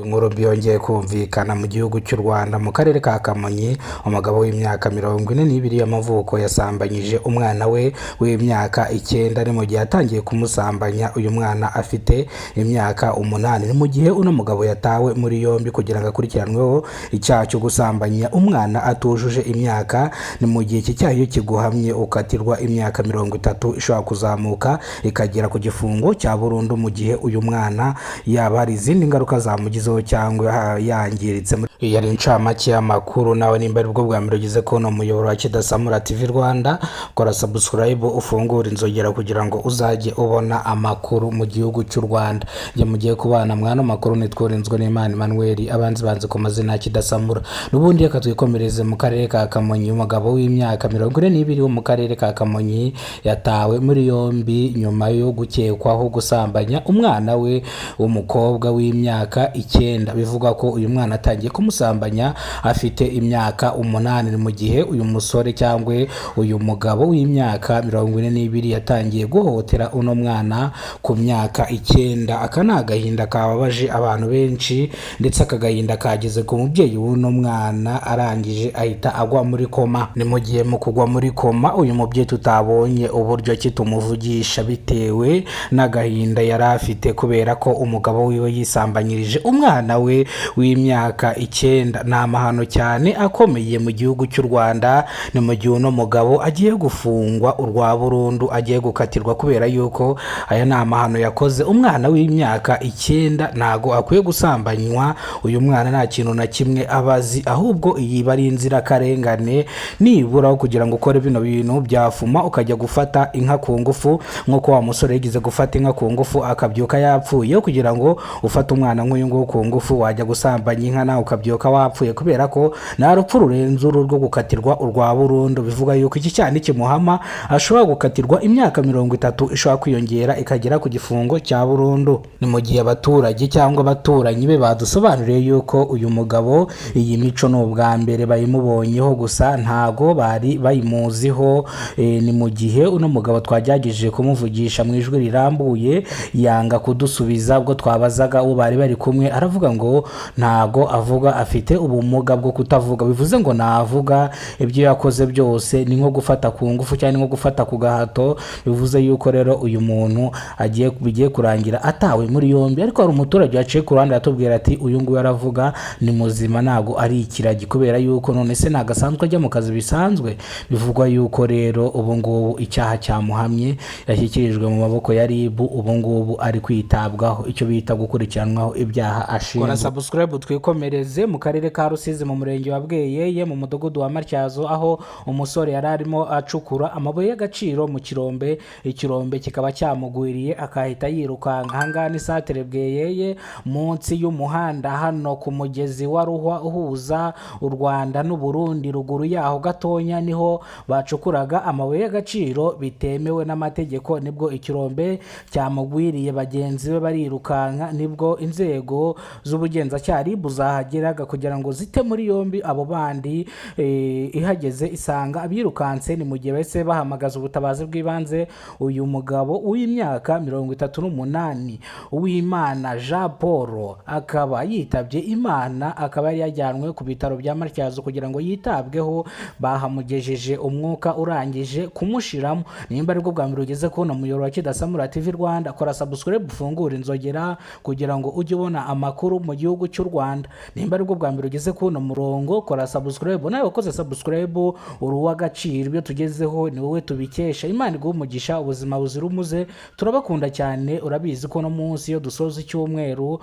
Inkuru mbi yongeye kumvikana mu gihugu cy'u Rwanda mu karere ka Kamonyi. Umugabo w'imyaka 42 y'amavuko yasambanyije umwana we w'imyaka 9. Ni mu gihe yatangiye kumusambanya uyu mwana afite imyaka 8. Ni mu gihe uno mugabo yatawe muri yombi kugira ngo akurikiranweho icyaha cyo gusambanya umwana atujuje imyaka. Ni mu gihe iki cyaha iyo kiguhamye ukatirwa imyaka 30, ishobora kuzamuka ikagera ku gifungo cya burundu, mu gihe uyu mwana yaba hari izindi ngaruka zamugizeho cyangwa yangiritse. Iyi yari incamake y'amakuru. Nawe nimba ari bwo bwa mbere ugeze kubona umuyoboro wa Kidasamura TV Rwanda, kora subscribe, ufungure inzogera kugira ngo uzajye ubona amakuru mu gihugu cy'u Rwanda. Njye mugiye kubana mwana makuru nitworinzwe n'Imana Emmanuel, abanzi banze ku mazina ya Kidasamura. N'ubundi reka twikomereze mu karere ka Kamonyi. Umugabo w'imyaka 42 wo mu karere ka Kamonyi yatawe muri yombi nyuma yo gukekwaho gusambanya umwana we w'umukobwa w'imyaka 9. Bivugwa ko uyu mwana atangiye kumusambanya afite imyaka 8. Ni mu gihe uyu musore cyangwa uyu mugabo w'imyaka 42 yatangiye guhohotera uno mwana ku myaka 9. Aka ni agahinda kababaje abantu benshi, ndetse aka gahinda kageze ku mubyeyi w'uno mwana, arangije ahita agwa muri koma. Ni mu gihe mu kugwa muri koma uyu mubyeyi tutabonye uburyo ki tumuvugisha bitewe n'agahinda yari afite, kubera ko umugabo wiwe yisambanyirije umwana we w'imyaka 9. Ni amahano cyane akomeye mu gihugu cy'u Rwanda. Ni mu gihe uno mugabo agiye gufungwa urwa burundu, agiye gukatirwa, kubera yuko aya ni amahano yakoze. Umwana w'imyaka 9 ntago akwiye gusambanywa. Uyu mwana nta kintu na kimwe aba azi, ahubwo iyi iba ari inzirakarengane. Nibura kugira ngo ukore bino bintu byafuma ukajya gufata inka ku ngufu, nk'uko wa musore yigeze gufata inka ku ngufu akabyuka yapfuye, kugira ngo ufate umwana nk'uyu nguyu ku ngufu wajya gusambanya inka nawe ukabyuka wapfuye, kubera ko nta rupfu rurenze uru rwo gukatirwa urwa burundu. Bivuga yuko iki cyaha nikimuhama ashobora gukatirwa imyaka 30, ishobora kwiyongera ikagera ku gifungo cya burundu. Ni mu gihe abaturage cyangwa abaturanyi be badusobanuriye yuko uyu mugabo iyi mico ni ubwa mbere bayimubonyeho, gusa ntago bari bayimuziho. Ni mu gihe uno mugabo twagerageje kumuvugisha mu ijwi rirambuye yanga kudusubiza. Ubwo twabazaga uwo bari bari kumwe, aravuga ngo ntago avuga, afite ubumuga bwo kutavuga. Bivuze ngo navuga ibyo yakoze byose ni nko gufata ku ngufu cyangwa ni nko gufata ku gahato. Bivuze yuko rero uyu muntu agiye bigiye kurangira atawe muri yombi. Ariko hari umuturage waciye ku ruhande aratubwira ati: "Uyu nguyu aravuga, ni muzima, ntago ari ikiragi." Kubera yuko none se ntago asanzwe ajya mu kazi bisanzwe? Bivugwa yuko rero ubu ngubu icyaha cyamuhamye, yashyikirijwe mu maboko ya RIB, ubu ngubu ari kwitabwaho, icyo bita gukurikiranwaho ibyaha ashinjwa. Kora subscribe. Twikomereze mu karere ka Rusizi, mu murenge wa Bweyeye, mu mudugudu wa Matyazo, aho umusore yari arimo acukura amabuye y'agaciro mu kirombe, ikirombe kikaba cyamugwiriye akahita yirukanka. Ahangaha ni satere Bweyeye, munsi y'umuhanda hano ku mugezi wa Ruhwa uhuza u Rwanda n'Uburundi. Ruguru yaho gatonya niho bacukuraga amabuye y'agaciro bitemewe n'amategeko, nibwo ikirombe cyamugwiriye, bagenzi be barirukanka. Nibwo inzego z'ubugenzacyaha RIB zahageraga kugira ngo zite muri yombi abo bandi. Ihageze isanga abirukanse. Ni mu gihe bahise bahamagaza ubutabazi bw'ibanze. Uyu mugabo w'imyaka 38, Uwimana Jean Paul, akaba yitabye Imana, akaba yari yajyanwe ku bitaro bya Matyazo kugira ngo yitabweho. Bahamugejeje umwuka urangije kumushiramo. Nimba aribwo bwa mbere ugeze kubona umuyoboro wa Kidasamura TV Rwanda, kora subscribe, ufungure inzogera kugira ngo ujye ubona amakuru mu gihugu cy'u Rwanda. Nimba aribwo bwa mbere ugeze kubona umurongo, kora subscribe. Nawe wakoze subscribe uri uw'agaciro, ibyo tugezeho ni wowe tubikesha. Imana iguhe umugisha, ubuzima buzira umuze. Turabakunda cyane. Urabizi ko no munsi iyo dusoza icyumweru